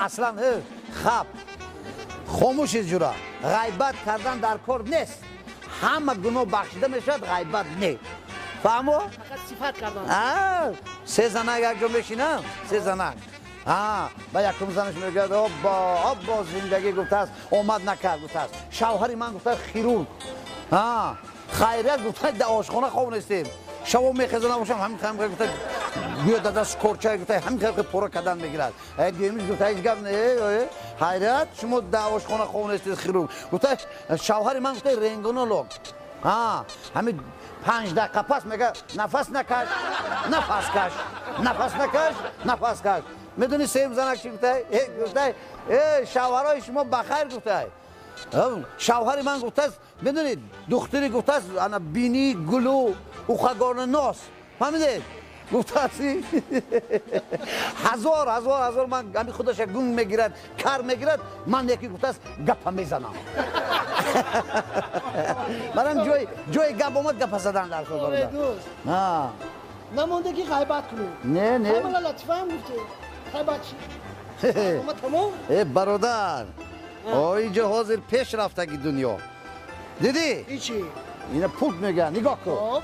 Аслан хаб хомӯши ҷура, ғайбат кардан дар кор нест. Ҳама гуноҳ бахшида мешавад, ғайбат не. Фаҳмо? Фақат сифат кардан. Се занак якҷо мешинам, се занак. Ба якум занаш мегӯяд: оббо, оббо, зиндагӣ, гуфтааст, омад накард, гуфтааст. Шавҳари ман, гуфтааст, хирург. Хайрият, гуфта, дар ошхона хоб нестем. Шаво мехеза набошам, ҳамин хам, гуфта, гӯё дар даст корча, гуфта, ҳамин хел пора кардан мегирад. Дуюмиш гуфта: ҳеҷ гап не, ҳайрат, шумо дар ошхона хоб нестед, хирург. Гуфта, шавҳари ман, гуфта, рентгенолог. Ҳамин 5 дақиқа пас мега: нафас накаш, нафас каш, нафас накаш, нафас каш. Медони, сеюм занак чӣ гуфта? Гуфта: э, шавҳарои шумо бахайр, гуфта, шавҳари ман, гуфтааст, медонед, духтури, гуфтааст, ана бинӣ, гулу ухо, нос, фаҳмидед, гуфтааст, ҳазор, ҳазор, ҳазор ман ҳами худаша гунг мегирад, кар мегирад, ман яки, гуфтааст, гапа мезанам. Манам ҷои гап омад, гапа задан дар кор. Намонде ки ғайбат кунем. Не, не. Ҳамала латифаам гуфте, ғайбат чи? Тамом. Э, бародар, иҷо ҳозир пешрафтаги дунё дидӣ. Ичи? Ина пулт мегӯянд, нигоҳ кун.